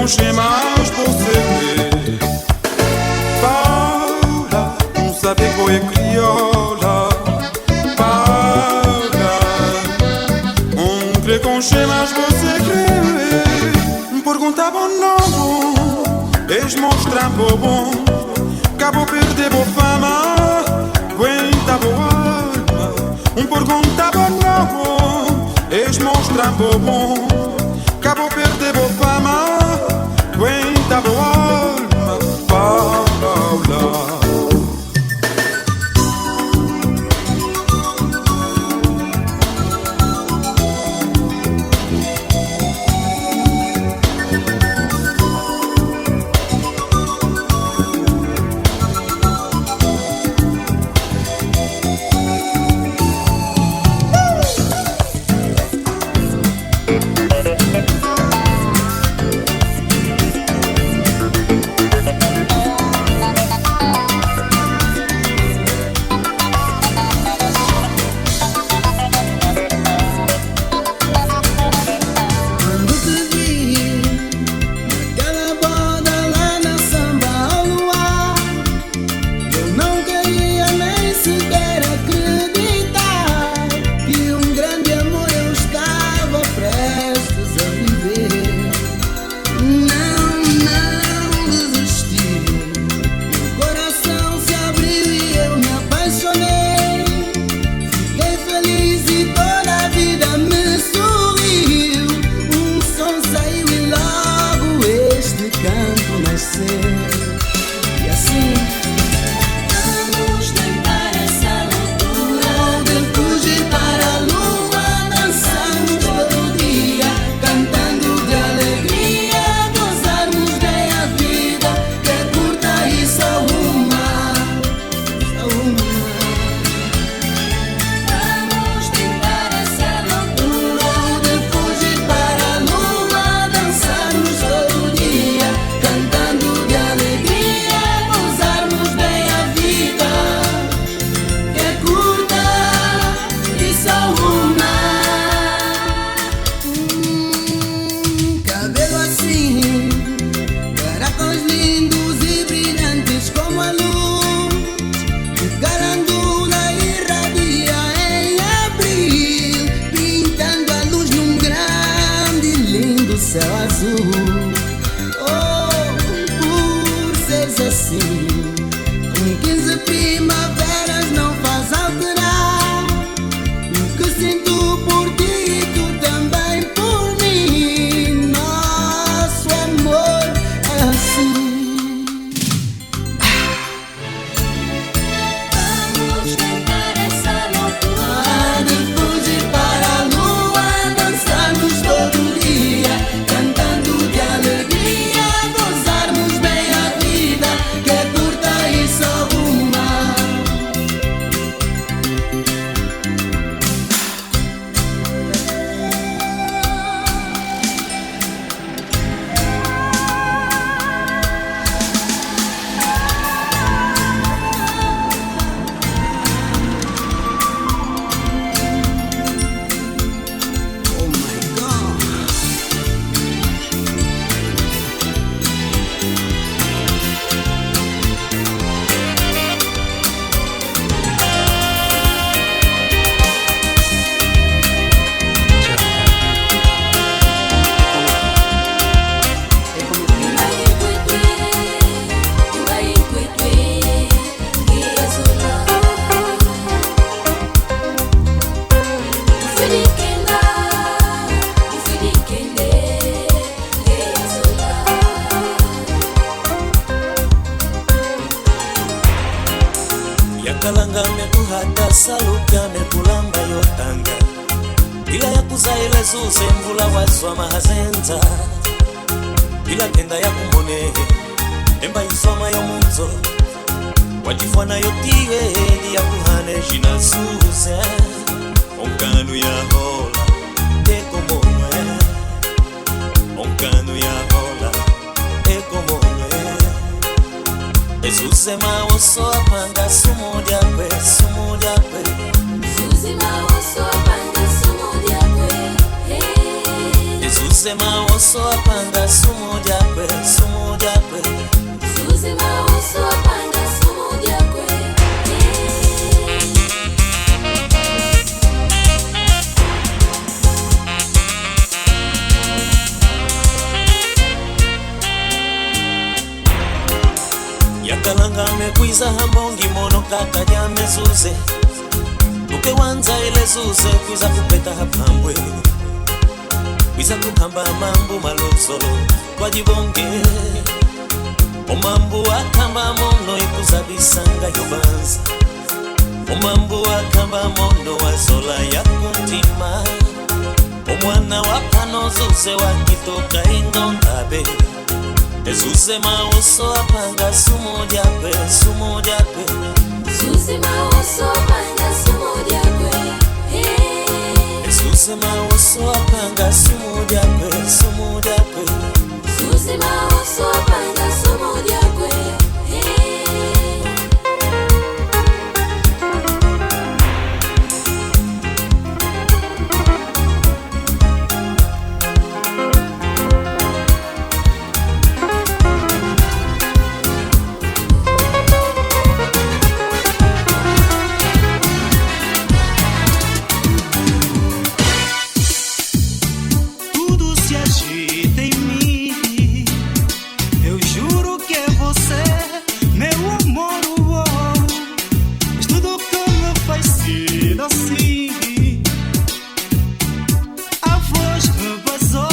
conche mais você crê. Paula, não sabe qual é crioula. Paula, um crê conche mais você crê. Perguntava o nome, eles mostram bom. Acabou perder boa fama, aguenta boa alma. Um perguntava o nome, eles mostram bom. Acabou perder boa fama, aguenta boa alma. Paula. Quando te vi naquela boda lá na samba ao luar, eu não queria nem sequer acreditar que um grande amor eu estava prestes a viver. Não, não desisti. Meu coração se abriu e eu me apaixonei. Fiquei feliz e toda a vida me sorriu. Um som saiu e logo este canto nasceu. E assim Vamos tentar essa loucura de fugir para a lua, dançarmos todo dia, cantando de alegria, gozarmos bem a vida, que é curta e só uma, só uma. Vamos tentar essa loucura De fugir para a lua, dançarmos todo dia, cantando de alegria, gozarmos bem a vida, que é curta e só uma. Cabelo assim, caracóis lindos e brilhantes como a luz, que Calandula irradia em abril, pintando a luz num grande e lindo céu azul. Oh, por seres assim, com 15 primaveras não faz alterar o que sinto por ti e tu também por mim. Nosso amor é assim. Vamos tentar essa loucura De fugir para a lua, dançarmos todo dia, cantando de alegria, gozarmos bem a vida, que é curta e só uma. Oh my God! Yakalanga mekuhata saluka mekulamba yotanga ila yakuzaile zuze mvula wazwa mahazenza ila kenda yakumone emba izoma yomunzo wajifwana yotiwe yakuhane jina zuze onkanu yahola ekomonwe onkanu yahola ekomonwe ezuzema oso apanga sumu lyakwe sumu lyakwe. Suzima oso apanga sumu lyakwe. Ezuzema. Zuze maoso apanga sumu dyakwe, sumu dyakwe. Zuze maoso apanga sumu dyakwe. Yakalanga mekwiza hambongi mono kaka lyamezuze uke wanza ile zuze kwiza kupeta hapambwe kwiza kukamba mambu malozolo twajibonge omambu akamba mono ikuza bisanga yobanza omambu akamba mono wazola yakuntima omwana wapano zuze wakitoka ingongabe ezuze maoso apanga sumu dyakwe, sumu dyakwe. Zuze maoso apanga sumu dyakwe. Ezuze maoso apanga sumu dyakwe, sumu dyakwe. Zuze maoso apanga sumu dyakwe. Tudo se agita em mim. Eu juro que é você, meu amor. Oh. Mas tudo que me faz ser assim. A voz me vazou,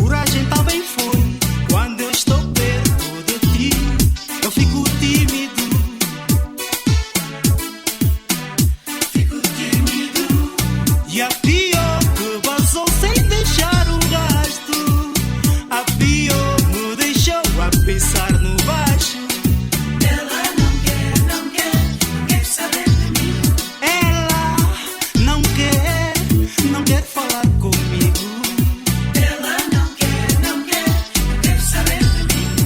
coragem também foi. Quando eu estou perto de ti, eu fico tímido. Fico tímido. E a pior que vazou sem deixar um gasto. A pior me deixou a pensar no baixo. Ela não quer, não quer, não quer saber de mim. Ela não quer, não quer falar comigo. Ela não quer, não quer, não quer saber de mim.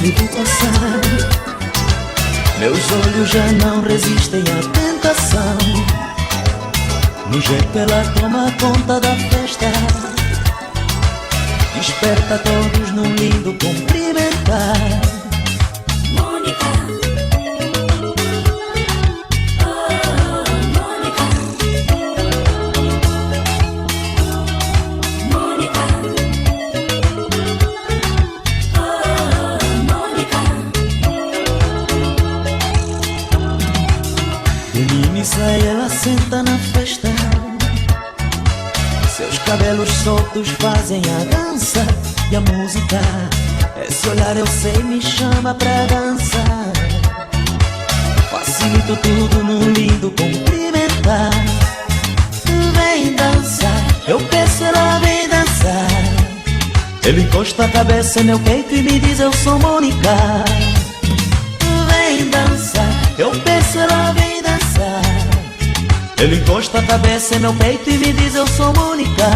olho vou passar. Meus olhos já não resistem à tentação. No jeito ela toma conta da festa. Desperta todos num lindo cumprimentar. Mônica. Oh, Mônica. Mônica. Oh, Mônica. De mini saia ela senta na festa. Seus cabelos soltos fazem a dança e a música. Esse olhar eu sei me chama pra dançar. Facilito tudo num lindo cumprimentar. Vem dançar, eu peço ela vem dançar. Ele encosta a cabeça em meu peito e me diz eu sou Mônica. Vem dançar, eu peço ela vem dançar. Ele encosta a cabeça em meu peito e me diz eu sou Mônica.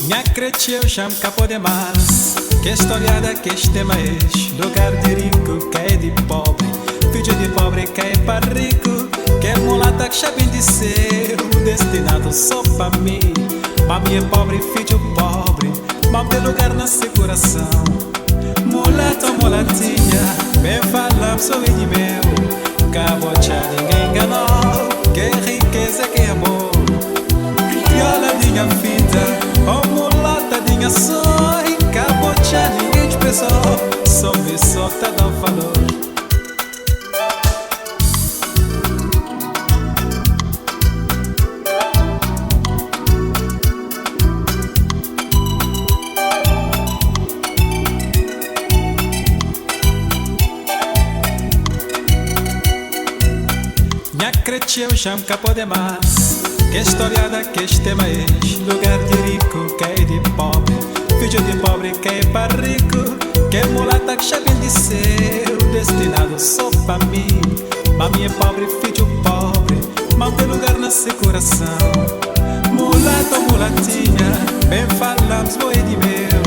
Minha creteu cham capo demais. Que história da que este mais Lugar de rico que é de pobre. Filho de pobre que é para rico. Que mulata que já bem de ser Destinado só pra mim. Mami é pobre, filho pobre. Mas tem lugar no seu coração. Mulata, mulatinha Bem fala, sou de meu. Cabocha, ninguém enganou. Que riqueza, que amor. Crioula minha vida, oh mulata minha sonho, cabocha ninguém te pensou, só me solta dá valor. txeu xa N ka pode más Ke stória da kes tema es Lugar di riku ka é di pobre Fidju di pobre ka é pa riku Kel mulata ki xa ben di séu Destinadu só pa mi Ma mi é pobre, fidju pobre Ma N ten lugar na se kurason Mulata, oh mulatinha Ben fala-m bo é di meu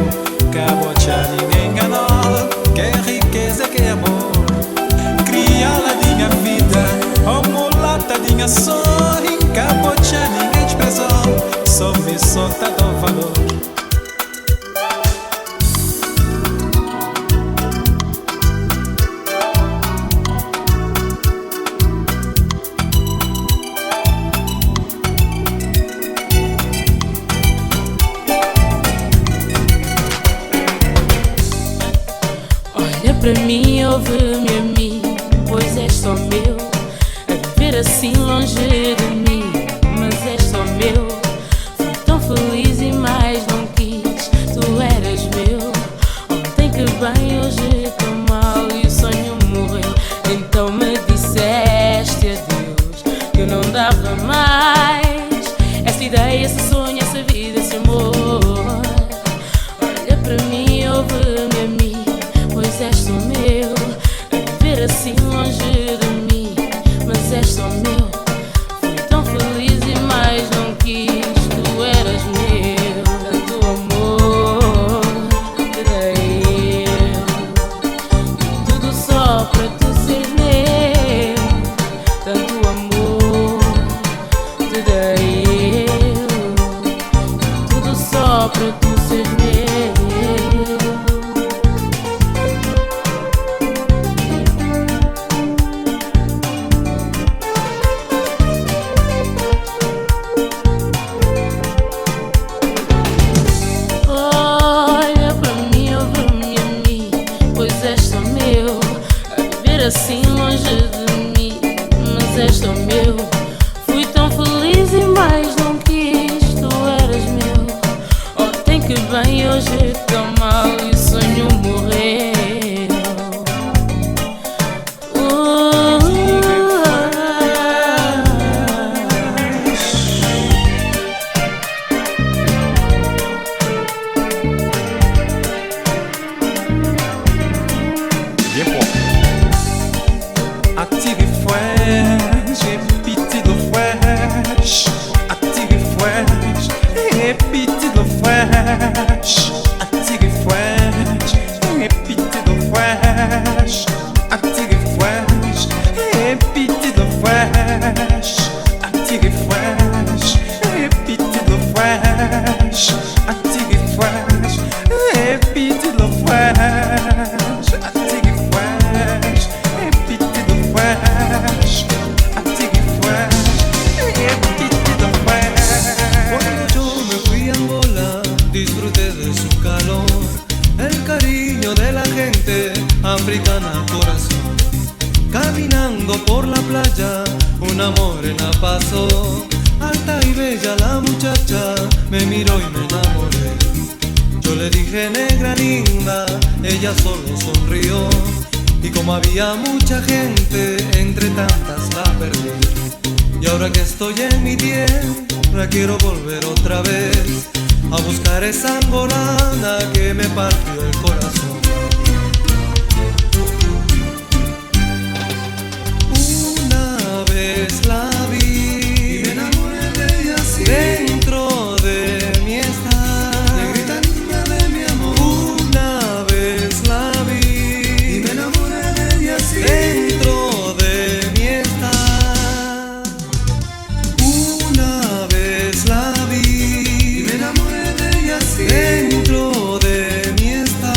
Ka bo txa ningen ngana-l Ke rikeza ke amor Kriola di nha vida Oh mulata di nha sonhu Ka bo txa ningen despreza-l Só mi só ta da-u valor. Olha pra mim, ouve-me a mim, pois és só meu. A viver assim longe de mim, mas és só meu. Fui tão feliz e mais não quis, tu eras meu. Ontem que bem, hoje tão mal e o sonho morreu. Então me disseste adeus, que eu não dava mais. Essa ideia, esse sonho, essa vida, esse amor. Olha pra mim, ouve-me a mim, pois és só meu. A viver assim longe de mim, mas és só meu. Fui tão feliz e mais não quis, tu eras meu. Tanto amor te dei eu, e tudo só para tu seres meu. Tanto amor te dei eu, e tudo só para tu seres meu. Olha pra mim, ouve-me a mim, pois és só meu. A viver assim longe de mim, mas és só meu. Fui tão feliz e mais não quis, tu eras meu. Ontem que bem, hoje tão mal e o sonho morreu. Atire fwesh, repite do fwesh. Atire fwesh, repite do fwesh. Atire fwesh, repite do fwesh. Atire fwesh, repite do fwesh. Atire fwesh, repite do fwesh. Atire fwesh, repite do fwesh. Atire fwesh, repite do fwesh. Atire fwesh, repite do fwesh. Cuando yo me fui a Angola, disfruté de su calor, el cariño de la gente africana corazón. Caminando por la playa, una morena pasó, alta y bella la muchacha, me miró y me enamoré. Yo le dije negra linda, ella solo sonrió, y como había mucha gente, entre tantas la perdí. Y ahora que estoy en mi tierra, quiero volver otra vez a buscar esa angolana que me partió el corazón. Una vez la vi y me enamoré de ella así. Dentro de mí está negrita niña de mi amor. Una vez la vi y me enamoré de ella así. Dentro de mí está. Una vez la vi y me enamoré de ella así. Dentro de mí está.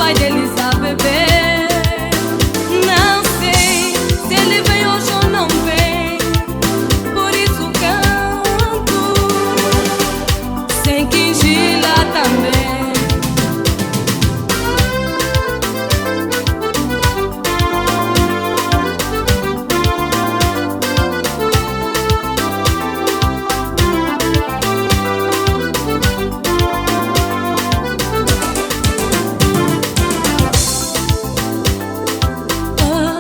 pai deles a beber. Não sei se ele vem hoje ou não vem, por isso canto sem quingila também. Ah,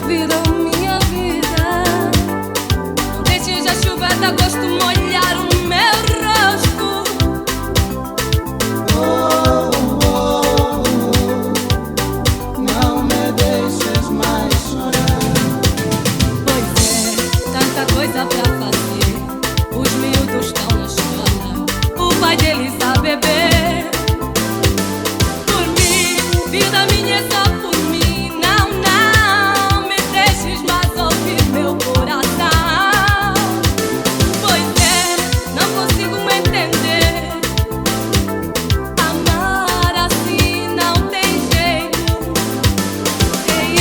vida, minha vida, não deixes a chuva de agosto molhar o meu rosto. Não me deixes mais chorar. Pois é, tanta coisa pra fazer. Os miúdos estão na escola, o pai deles a beber. Por mim, vida minha é só por mim. Não, não me deixes mais ouvir meu coração. Pois é, não consigo entender. Amar assim não tem jeito. Quem é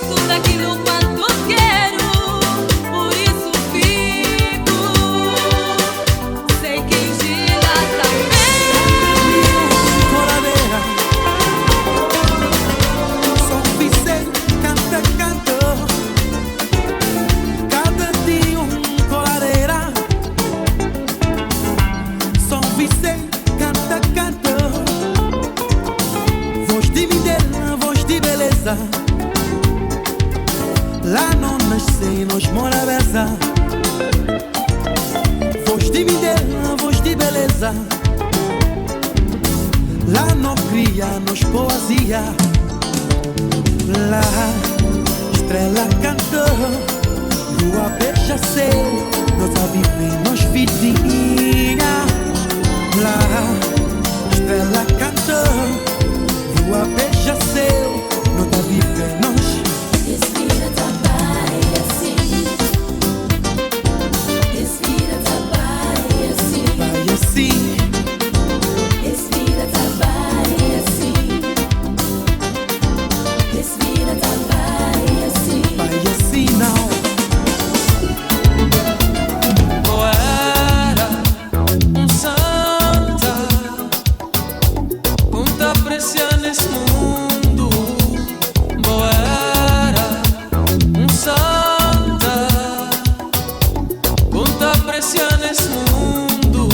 tudo aquilo quanto quero, por isso fico sem quingila também. Coladeira, São Vicente canta, canta. Cada dia coladeira. São Vicente canta, canta. Voz de Mindelo, voz de beleza. Lá não nasce, nós morabeza. Voz de Mindelo, voz de beleza. Lá não cria, nos poesia. Lá, estrela cantou, lua beija céu, nós a viver, nós vidinha. Lá, estrela cantou, lua beija céu, nós a viver, nós. Respira, trabalha assim. Respira, trabalha assim. Vai assim, Respira, trabalha assim. Respira, trabalha assim. vai assim não. Eu era santa, muita precia nesse mundo. Eu era santa, muita precia nesse mundo.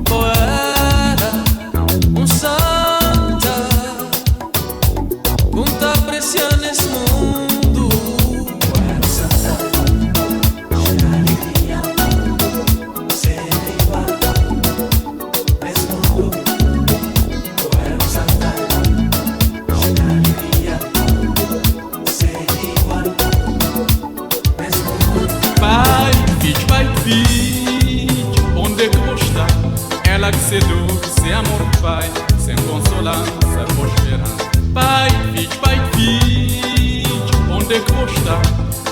Eu era santa, muita precia nesse mundo. Eu era santa, muita precia nesse mundo. Pai, filho, pai, filho, onde é que vou estar? Ela que seduz, sem amor, pai, sem consolança, vou esperar. Pai, filho, pai, filho, onde é que vou estar?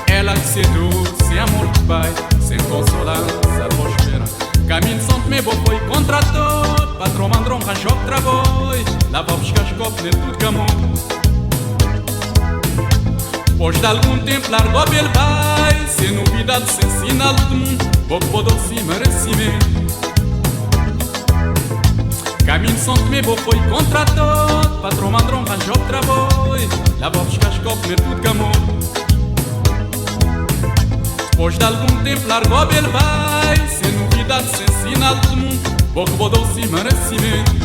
Ela que seduz, sem amor, pai, sem consolança, vou esperar. Caminho de São Tomé, bom foi contratou, patrão mandrão, ranchou, travoi, lá vou buscar os copos, nem tudo camou. Depois de algum tempo largou ele vai. Sem novidade, sem sinal de mundo. Pouco doce merecimento. Caminho de São Tomé, boa foi contratou. Patrão mandrão, ranjou traboi. Lá vou buscar os copos, tudo camou. Depois de algum tempo largou ele vai. Sem novidade, sem sinal de mundo. Pouco doce merecimento.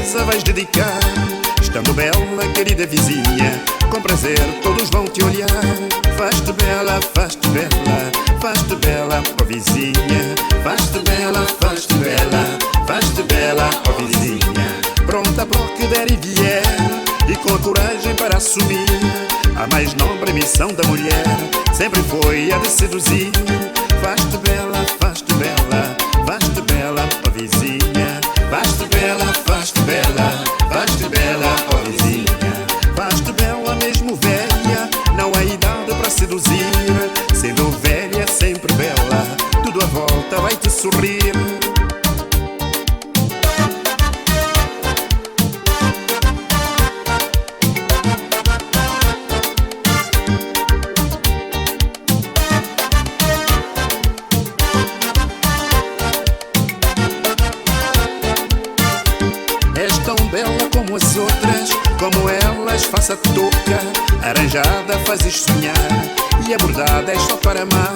beleza vais dedicar. Estando bela, querida vizinha, com prazer todos vão te olhar. Faz-te bela, faz-te bela, faz-te bela, ó vizinha. Faz-te bela, faz-te bela, faz-te bela, ó vizinha. Pronta para o que der e vier, e com a coragem para assumir a mais nobre missão da mulher, sempre foi a de seduzir. Faz-te bela, faz-te bela, faz-te bela, ó vizinha. Faz-te bela, faz-te bela, faz-te bela, ó vizinha. Faz-te bela mesmo velha, não há idade para seduzir. Sendo velha, sempre bela, tudo à volta vai te sorrir. És tão bela como as outras, como elas, faça touca. Arranjada fazes sonhar e abordada és só para amar.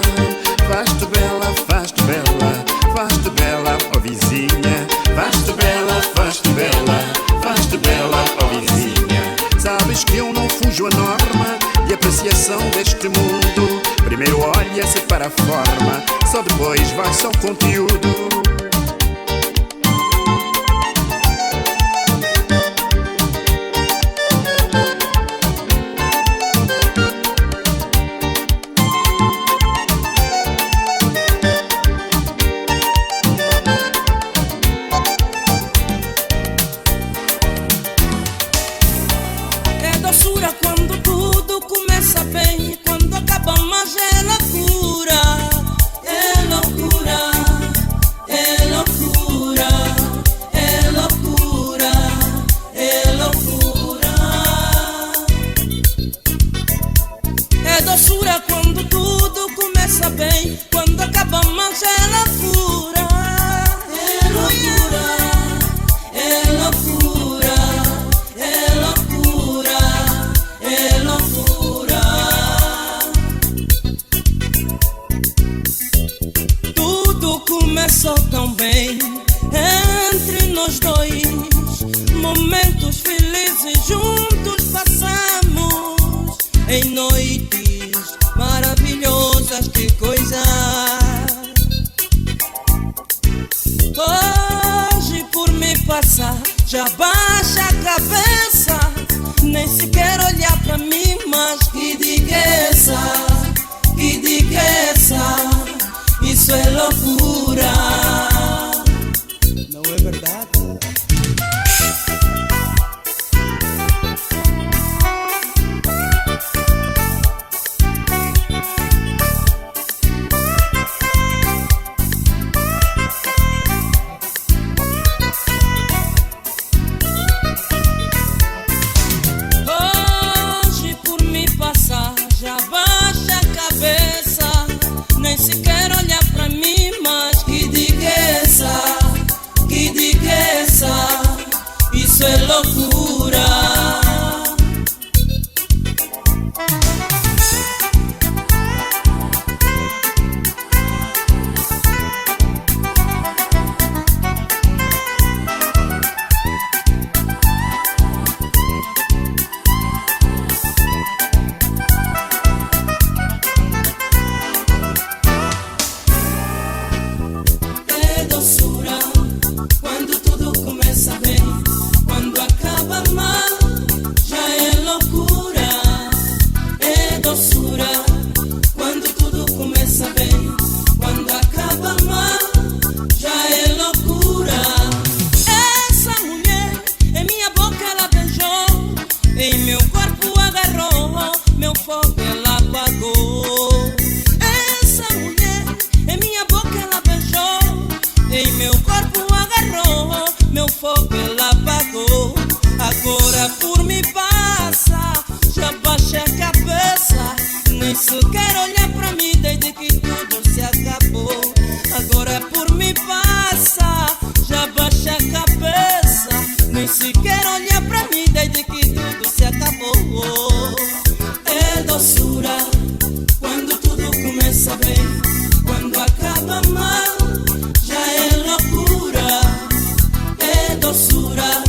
Faz-te bela, faz-te bela, faz-te bela, ó vizinha. Faz-te bela, faz-te bela, faz-te bela, ó vizinha. Sabes que eu não fujo à norma de apreciação deste mundo. Primeiro olha-se para a forma, só depois vai-se ao conteúdo. É doçura quando tudo começa bem, quando acaba mais é loucura, é loucura, é loucura, é loucura, é loucura. É doçura quando tudo começa bem, quando acaba mais é loucura, é loucura, é loucura, é loucura, é loucura. Tudo começou tão bem entre nós dois. Momentos felizes juntos passamos em noites maravilhosas, que coisa. Hoje por me passar, já baixa a cabeça, nem sequer olhar pra mim, mas que diga essa, que diga essa, isso é loucura. Não é verdade? Hoje por me passar, já baixa a cabeça, nem sequer olhar pra mim, mas que diga essa, que diga essa, isso é loucura. É doçura quando tudo começa bem, quando acaba mal já é loucura. É doçura quando tudo começa bem, quando acaba mal já é loucura. Essa mulher em minha boca ela beijou, em meu corpo agarrou, meu fogo ela apagou. Essa mulher em minha boca ela beijou, em meu corpo agarrou, meu fogo ela apagou. Agora por mim passa, já baixa a cabeça, nem sequer olhar pra mim desde que tudo se acabou. Agora por mim passa, já baixa a cabeça, nem sequer olhar pra mim desde que tudo se acabou. É doçura quando tudo começa bem, quando acaba mal já é loucura. É doçura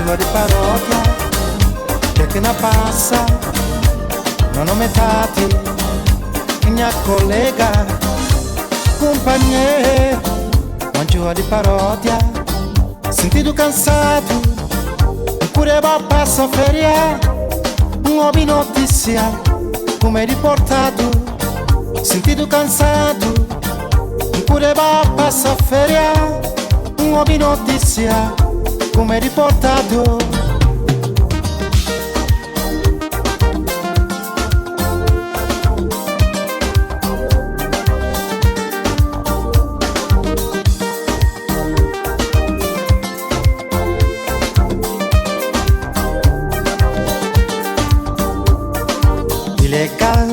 Manjua di paródia Que que na passa Não metade Minha colega Companheiro Manjua di paródia Sentido cansado Cureba passa feria Um homem notícia Como é reportado Sentido cansado Cureba passa feria Um homem notícia Como é reportado. Ilegal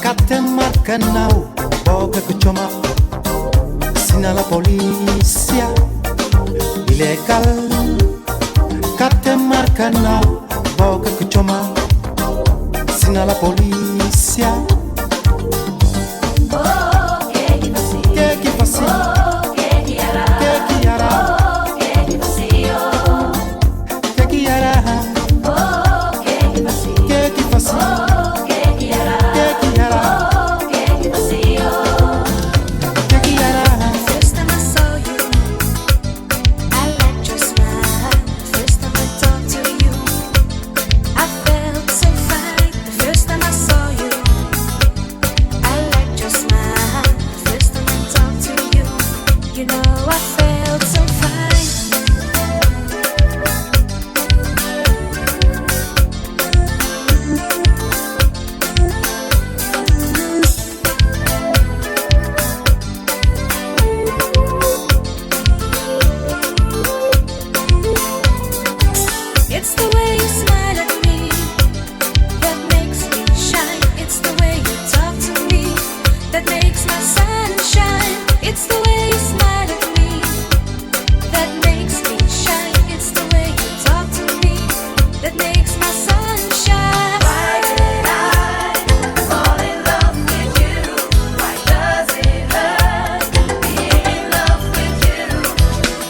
Ka ten marka nau Boka ku txoma Sinala polícia. Ilegal Ka ten marka nau Boka ku txoma Sinala polícia. Oh, que que você, Que que fasi? oh, que que hará, Que que hará? oh, que que você, oh, Que que hará? oh, que que você, Que que fasi? oh, que que hará, Que que hará? oh, que que você, oh. Que que hará? First time I saw you, I liked your smile. First time I talked to you, I felt so fine. The first time I saw you, I liked your smile. First time I talked to you, you know I felt so fine. It's the way you smile at me that makes me shine. It's the way you talk to me that makes my sun shine. It's the way you smile at me that makes me shine. It's the way you talk to me that makes my sun shine. Why did I fall in love with you? Why does it hurt being in love with you?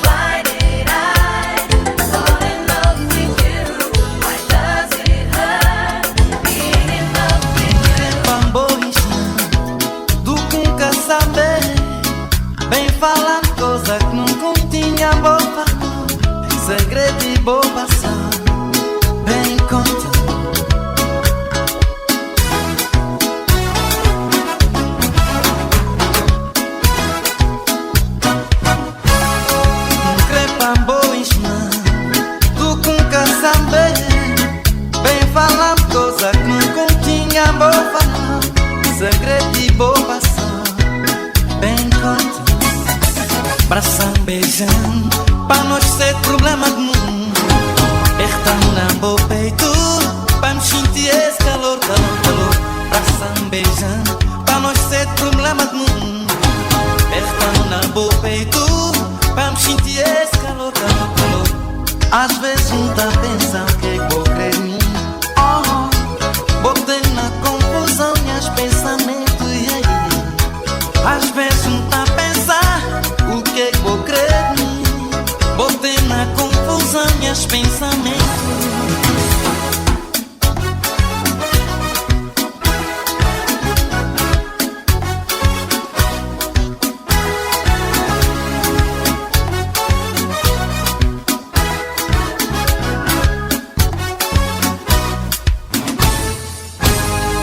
Why did I fall in love with you? Why does it hurt being in love with you? Pambois do que nunca saber. Bem falando coisa que nunca tinha boa. Segredo e boa bem conta. Crepambois do que nunca saber. Bem falando coisa que nunca tinha boa. Segredo e boa bem conta. Braçam beijando, pa nós ser problema de mundo. Apertando na meu peito, pa me sentir esse calor, calor, calor. Braçam beijando, pa nós ser problema de mundo. Apertando na meu peito, pa me sentir esse calor, calor, calor. Às vezes um tá pensando que vou crer em mim. Oh, botei na confusão meus pensamentos, yeah, yeah. Às vezes um tá a pensar o que que vou crer em mim. Botei na confusão meus pensamentos.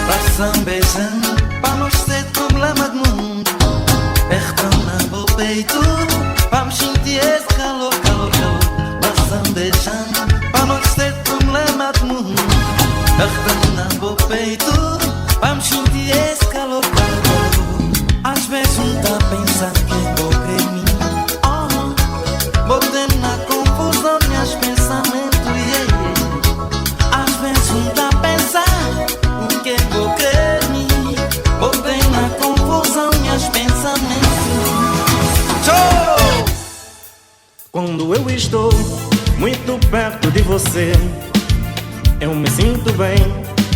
Braçam beijando, pa nós ser problema de mundo. Apertando na meu peito, pa me sentir esse calor, calor, calor. Braçam beijando, pa nós ser problema de mundo. Apertando na meu peito, pa me sentir esse calor, calor, calor. Às vezes um tá pensando que vou crer em mim. Oh, botei na confusão meus pensamentos, yeah, yeah. Às vezes um tá a pensar o que vou crer em mim. Botei na confusão meus pensamentos. Tchau! Quando eu estou muito perto de você, eu me sinto bem,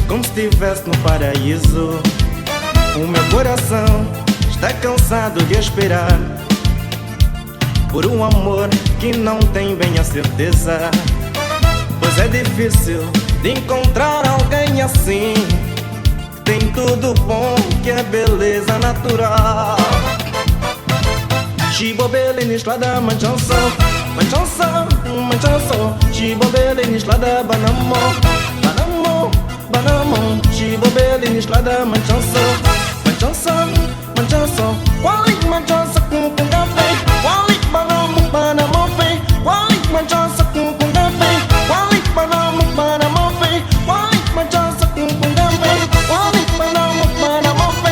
como se estivesse no paraíso. O meu coração está cansado de esperar. Por um amor que não tem bem a certeza. Pois é difícil de encontrar alguém assim. Tem tudo bom que é beleza natural. Chibobele nislada manchanso, manchanso, manchanso. Chibobele nislada banamo, banamo, banamo. Chibobele nislada manchanso, manchanso, manchanso. Quali manchanso com café, quali banamo, banamo fe, quali manchanso com café, quali banamo, banamo fe, quali manchanso com café, quali banamo, banamo fe.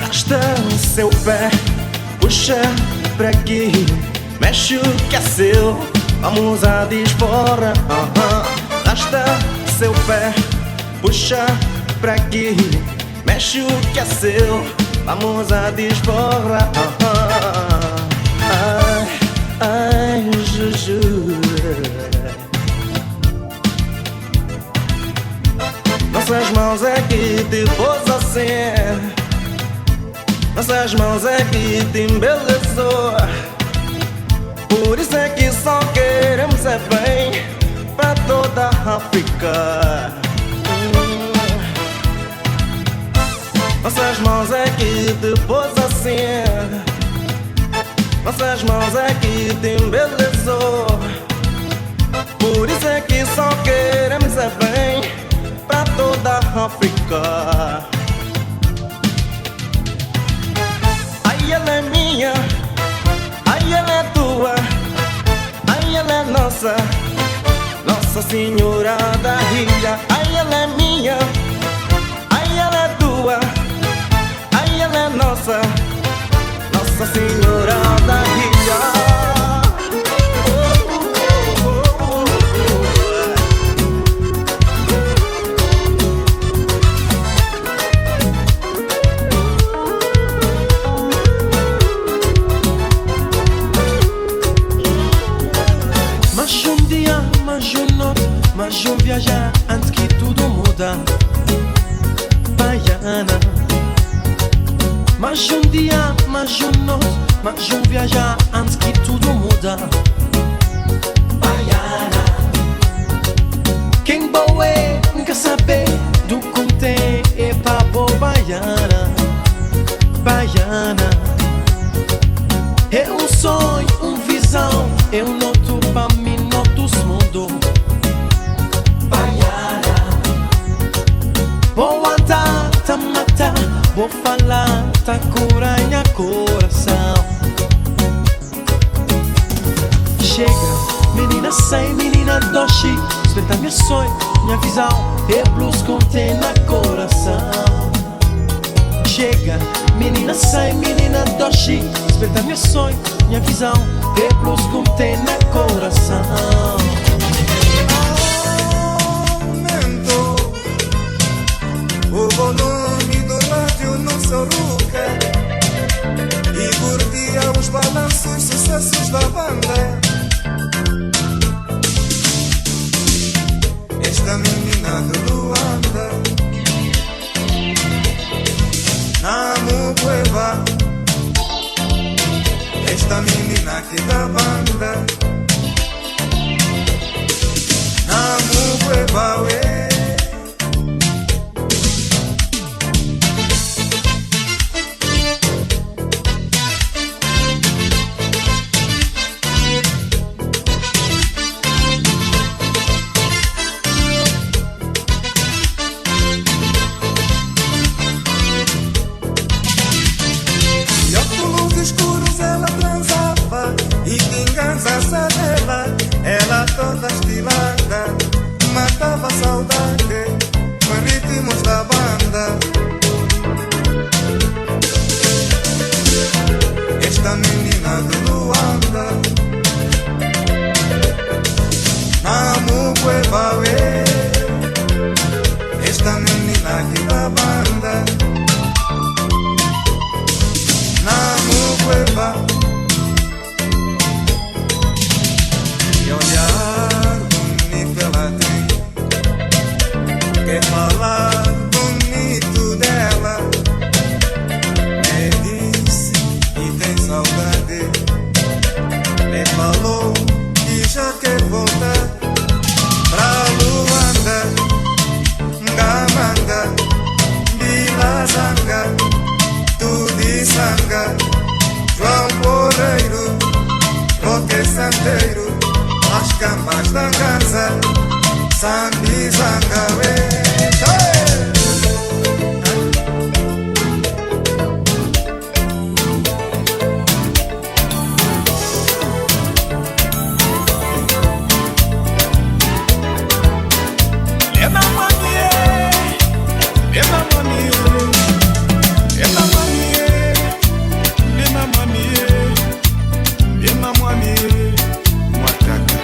Arrasta seu pé, puxa pra aqui, mexe o que é seu, vamos a desforra. Arrasta seu pé, puxa pra aqui, mexe o que é seu, vamos a desforra. Ai, ai, Juju. Nossas mãos é que te pôs assim. Nossas mãos é que te embelezou. Por isso é que só queremos é bem pra toda a África. Nossas mãos é que te pôs assim. Nossas mãos é que te embelezou. Por isso é que só queremos é bem pra toda a África. Ai, ela é minha, ai, ela é tua, ai, ela é nossa, Nossa Senhora da Ilha. Ai, ela é minha, ai, ela é tua, ai, ela é nossa, Nossa Senhora da Ilha. Mais um dia, mais um noite, mais um viajar antes que tudo muda. Baiana. Mais um dia, mais um noite, mais um viajar antes que tudo muda. Baiana. Quem boa é, nunca sabe do contém é papo baiana. Baiana. É um sonho, um visão, é um noto pa mim, notos mundo. Baiana. Vou andar, tá matar, vou falar, tá cura minha coração. Chega, menina sai, menina doce, desperta meu sonho, minha visão, é blues contém na coração. Chega, menina sai, menina doce, desperta meu sonho, minha visão, é blues contém na coração. Aumentou o volume do rádio no seu ruca e curtia os balanços, sucessos da banda. Esta menina de Luanda, Namucueva. Esta menina aqui da banda, Namucueva, ué. De óculos escuros ela transava e quem dela, ela toda estilada, matava a saudade com ritmos da banda. Esta menina de Luanda, Namucueva, ué. Esta menina aqui da banda, Namucueva. Sambiza, sambiza ngawe. Lema mwami, lema mwami, lema mwami, lema mwami, lema mwami, mwataka.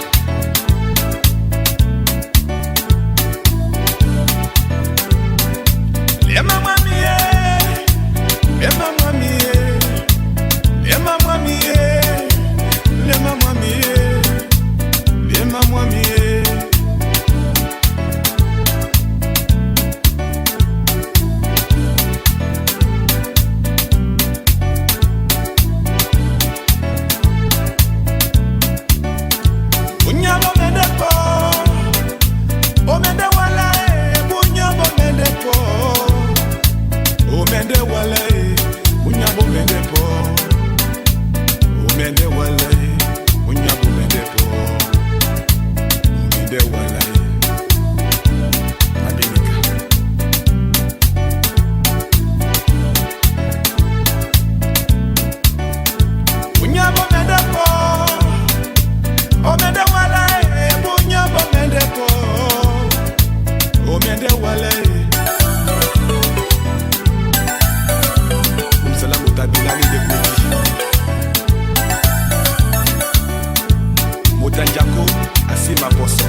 Lema mwami, lema mwami, lema mwami, lema mwami, lema mwami. Bunyabo mende po, omende wala e. Bunyabo mende po, omende wala e. Bunyabo mende po, omende wala e. Bunyabo mende po, omende wala e. Abinika. Bunyabo mende po, omende wala e. Bunyabo mende po, omende wala e. Umsalamu tabilali de Kofi. Motanjako asima poso.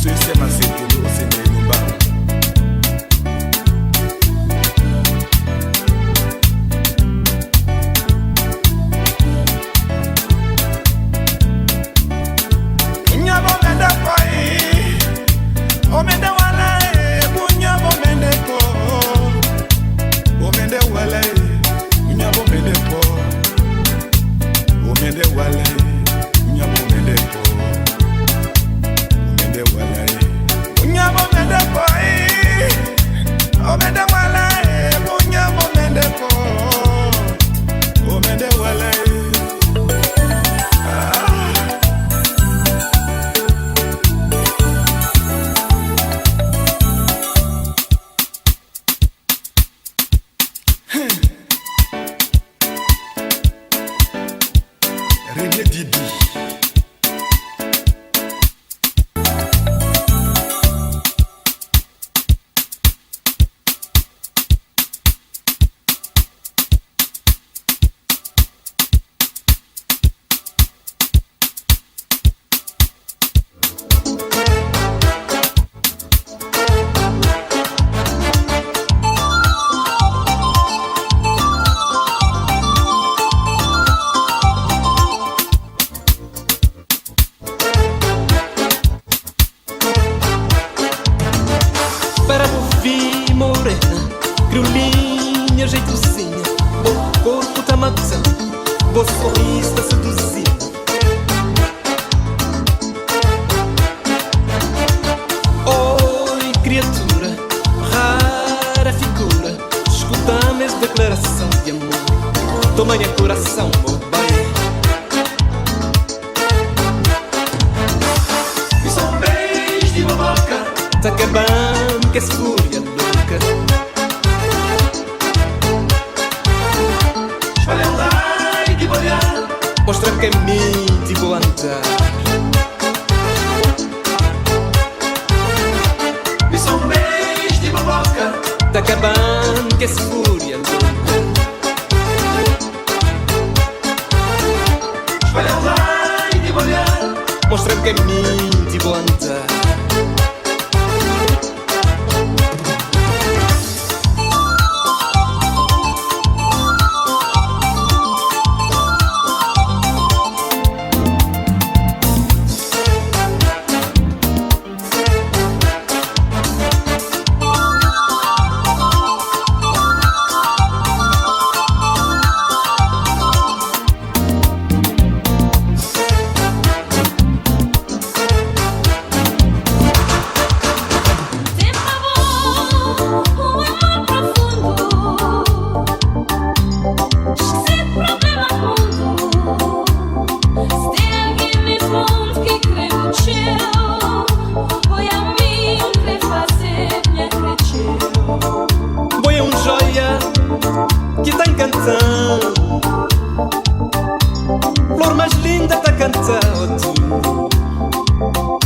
Sese masekulu osene numba. Bunyabo mende po e. Omende wala e. Bunyabo mende po. Omende wala e. Bunyabo mende po. Omende wala e. Bunyabo mende po. Omende wala e. Bunyabo mende po e. Omende wala e. Bunyabo mende po. Omende wala e. Ah. René Didi. Para ouvir morena, criolinha, jeitozinha, bom corpo tá matando, bom sorriso tá seduzindo. Oi, criatura, rara figura, escuta-me esta declaração de amor. Toma minha coração, oh bem. E só um beijo de uma boca tá acabando com essa fúria louca. Espalha um raio de olhar, mostra caminho de vou andar. E só um beijo de uma boca tá acabando com essa fúria louca. Espalha um raio de olhar, mostra caminho de vou andar.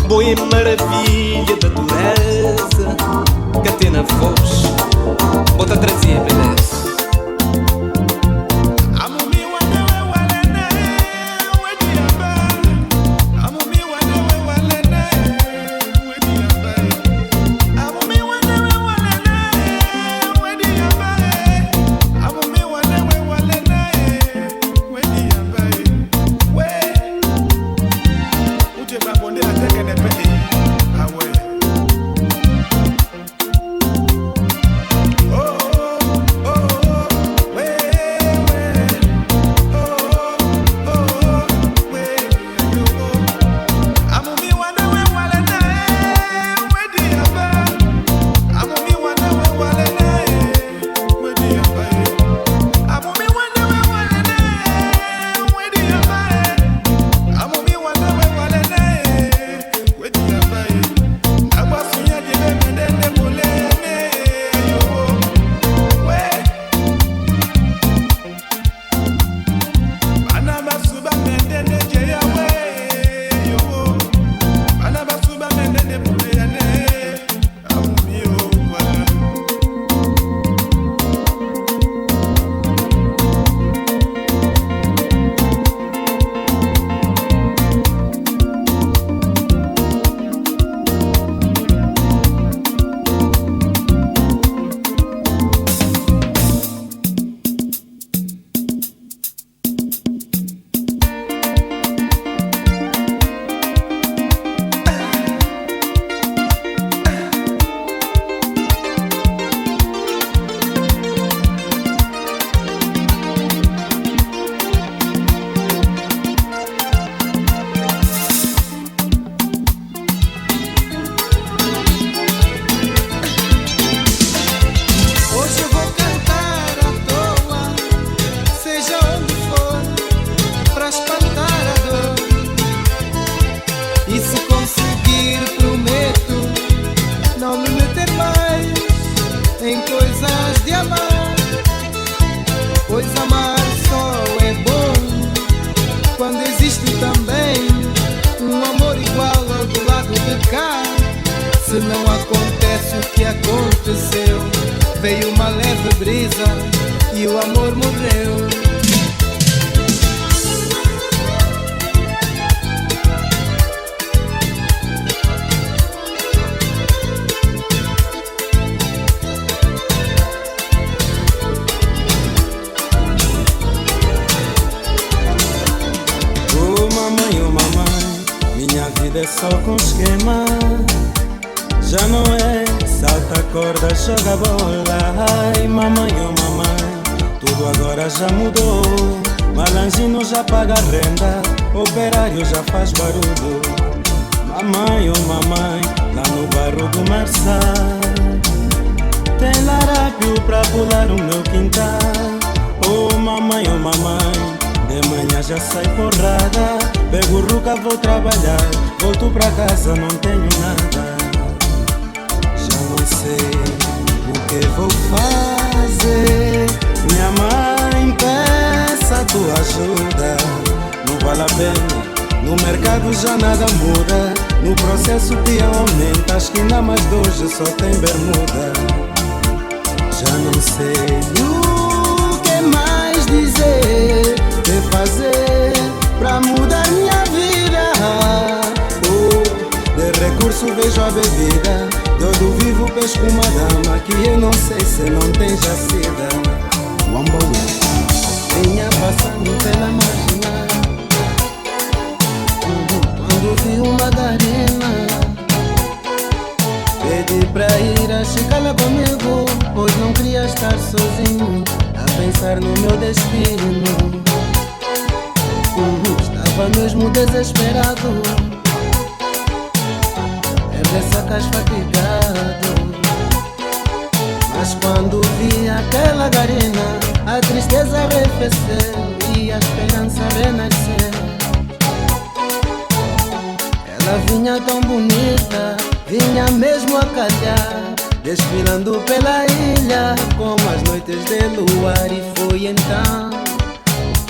Boa é maravilha da natureza Que tem na voz Bota trazer beleza.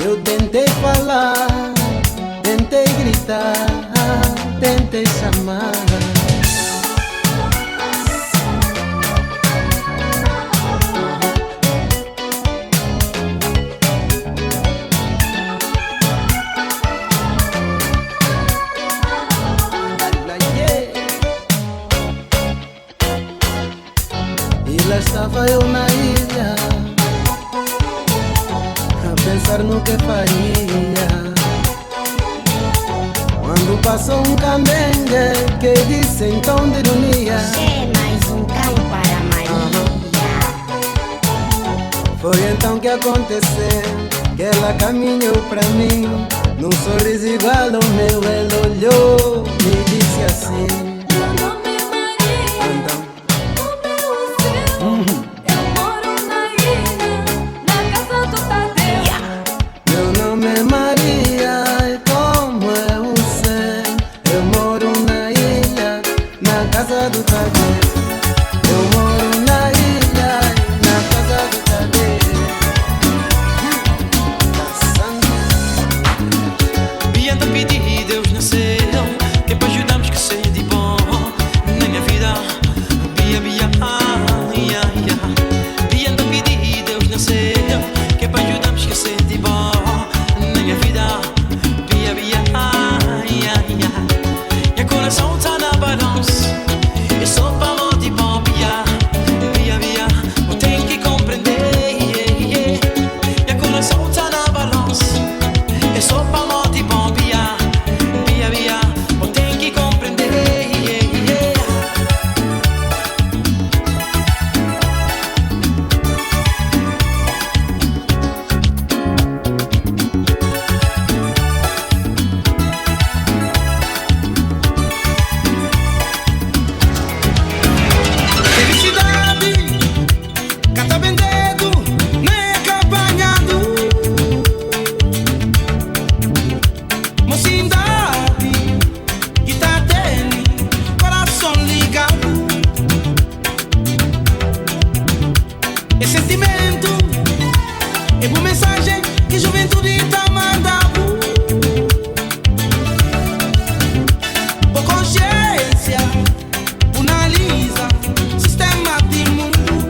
Eu tentei falar, tentei gritar. tentei chamar. E lá estava eu na ilha, a pensar no que faria. Quando passou um camengue que disse em tom de ironia: É mais um cão para Maria. Foi então que aconteceu que ela caminhou pra mim, num sorriso igual ao meu. Ela olhou e disse assim: Meu nome é Maria, Então, como é o seu? Eu moro na ilha, na casa do Tadeu. Meu nome é Maria e como é o seu? Eu moro na ilha, na casa do Tadeu. Eu moro na ilha, na casa do Tadeu. Bia anda pedir Deus no céu, que é para ajudar-me que sei de bom na minha vida. Bia, Bia, ah, ia, ia. Bia anda pedir Deus no céu, que é para ajudar-me que sei de bom na minha vida. Bia, Bia, ah, ia, ia. Meu coração tá na balança, eu sou pa mó de bom, Bia, Bia, Bia. Eu tenho que compreender, yeah, yeah. Meu coração tá na balança. Eu sou pa mó de bom, Bia, Bia, Bia. Eu tenho que compreender, yeah, yeah. Felicidade, cata vendedo, nem acompanhado. Mocidade, que tá tendo coração ligado. É sentimento, é boa mensagem que juventude tá mandando. Por consciência, analisa sistema de mundo.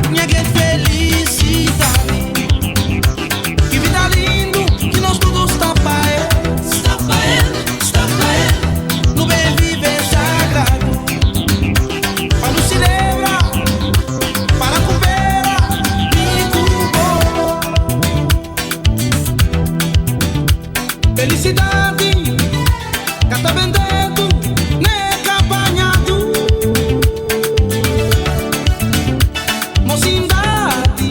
Minha grande felicidade. Que vida lindo, que nós todos está pa' ele. Está pa' ele, está pa' ele. No bem viver sagrado. Para nos celebrar, para cooperar, muito bom. Felicidade, cata vendendo, nem apanhado. Mocidade,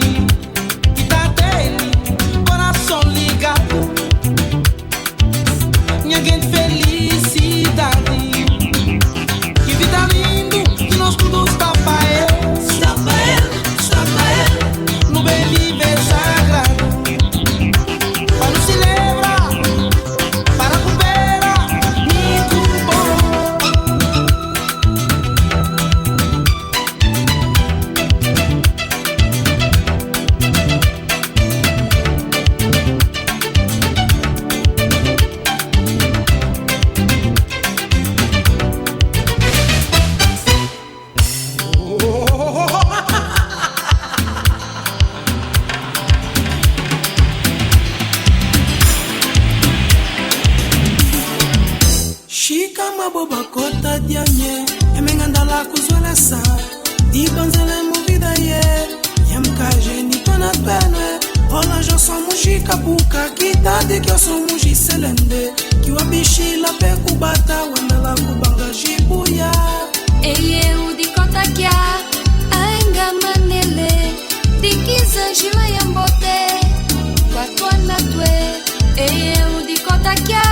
que tá tendo coração ligado. Minha grande felicidade. Que vida lindo, que nós tudo está pa' ele. Está pa' ele, está pa' ele. No bem viver sagrado. Para nos celebrar, para cooperar, muito bom. Shika maboba kota dianye emengandala kuzwelesa dibanzele muvida ye yamkaje nitona twenwe ola jo somushika puka kitade kyo somujiselende kiwabishila pe kubata wendala kubanga jibuya. Eye udikotakia ainga manele dikizanjila ya mbote twatwana twe. Eye udikotakia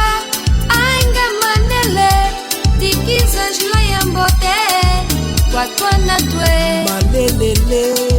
ainga manele dikizanjila ya mbote twatwana twe. Malelele.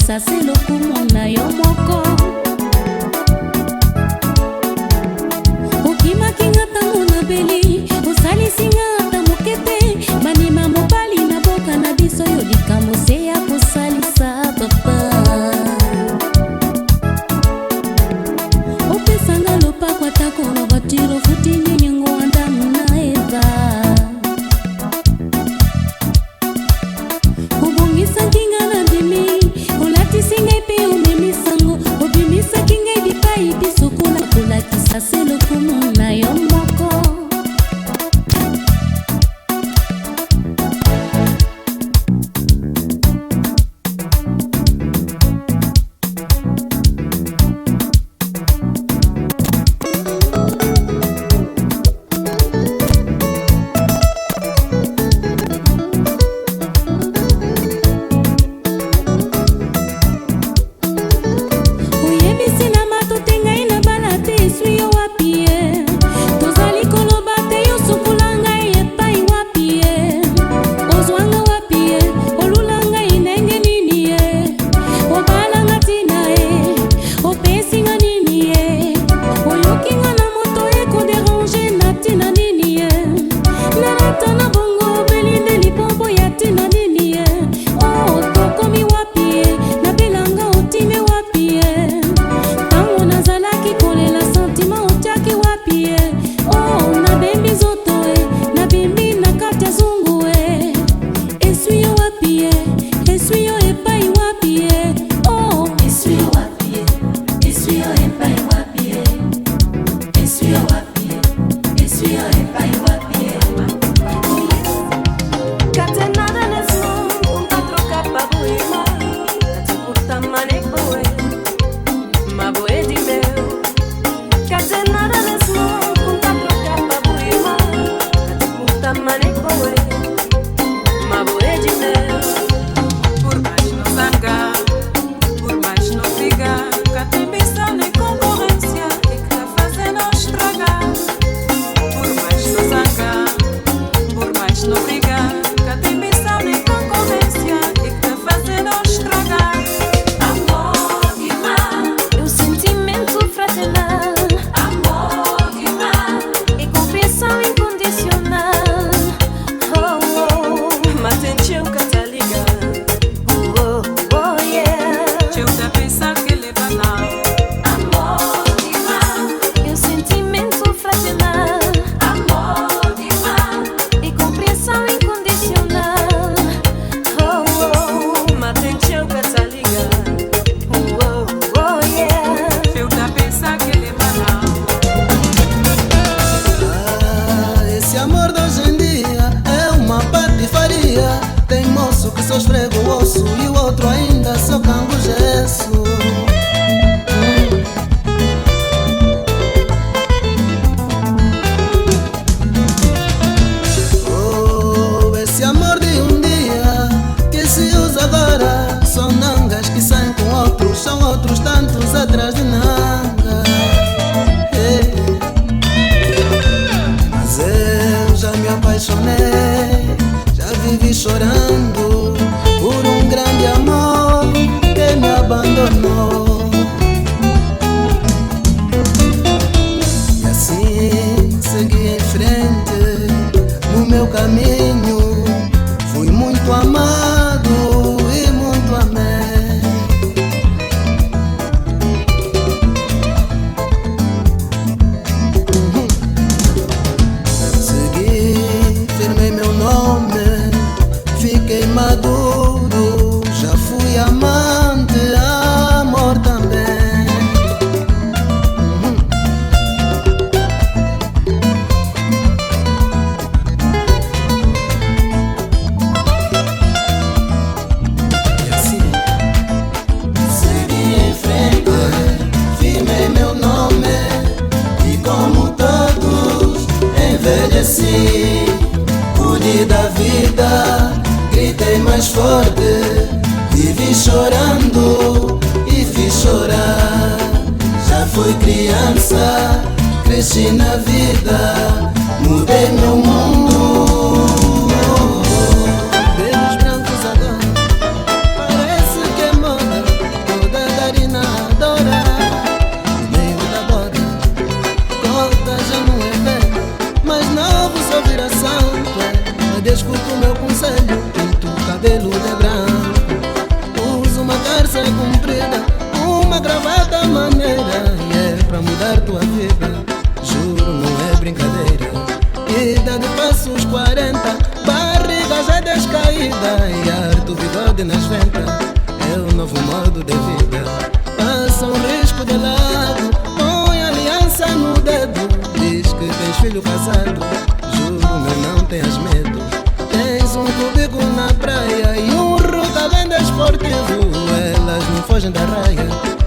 Kolakisa se lokumu na yo moko. Okimaki nga ntango nabeli, osalisi nga ata moke te. Bandima mobali na boka na biso, yo likambo se ya kosalisa papa. Opesanga lopako ata koloba tiro futi nyenyengo Adamu na Eva. Obongisaki nga na ndimi, olatisi ngai mpe omemi sango, obimisaki ngai bipai biso kola kolakisa se lokumu na yo moko. Oyebisi na bato te ngai na bala te, eswi yo wapi ye? Tozali koloba te, yo sukula ngai epai wapi ye? Ozwanga wapi ye? Olula ngai ndenge nini ye? Obalanga ntina ye? Opesinga nini ye? Oyokinga na moto ekoderange na ntina nini ye? Nalata na bongo obeli nde lipombo ya ntina nini ye? O tokomi wapi ye? Nabelanga otime wapi ye? Ntango nazalaki kolela sentiment otiaki wapi ye? O nabembi nzoto e, nabimi na kati ya zungu e. Eswi yo wapi ye? Eswi yo epai wapi ye? O eswi yo wapi ye? Eswi yo epai wapi ye? Eswi yo wapi ye? Eswi yo epai wapi ye? Ka ten nada nes mundo un ta troca pa bo irmão. Ka ta importa mané bo é, ma bo é di meu. Ka ten nada nes mundo un ta troca pa bo irmão. Ka ta importa mané bo é, ma bo é di meu. Por mais no zangar, por mais no brigar, cá tem ambição nem concorrência e que tá fazendo estragar. Por mais no zangar, por mais no brigar, cá tem ambição nem concorrência e que tá fazendo estragar. Amor irmão, é um sentimento fraternal. Amor irmão, e compreensão incondicional. Oh, oh, Mas tem teu que tá ligado, oh, oh, yeah. teu tá pensar que ele é banal. Amor irmão, é um sentimento fraternal. Amor irmão, e compreensão incondicional. Oh, oh, Mas tem teu que tá ligado, oh, oh, yeah. teu tá pensar que ele é banal. Ah, esse amor de hoje em dia é uma patifaria. Tem moço que só esfrega o osso e o outro ainda só canga o gesso. Oh, esse amor de um dia que se usa agora são nangas que saem com outros, são outros tantos atrás de nanga. Ei. Mas eu já me apaixonei, já vivi chorando por um grande amor que me abandonou. E assim segui em frente no meu caminho. Fui muito amado e muito amei. Segui, firmei meu nome, fiquei maduro. Já fui amante, amor também. E assim segui em frente, firmei meu nome e como todos envelheci. Pude da vida, gritei mais forte, vivi chorando e fiz chorar. Já fui criança, cresci na vida, mudei meu mundo. Cabelos brancos agora, parece que é moda. Maia, Arto bigode nas ventas, é o novo modo de vida. Passa um risco de lado, põe aliança no dedo. Diz que tens filho casado, juro meu não tenhas medo. Tens um cubico na praia e um ruta bem desportivo. Elas não fogem da raia.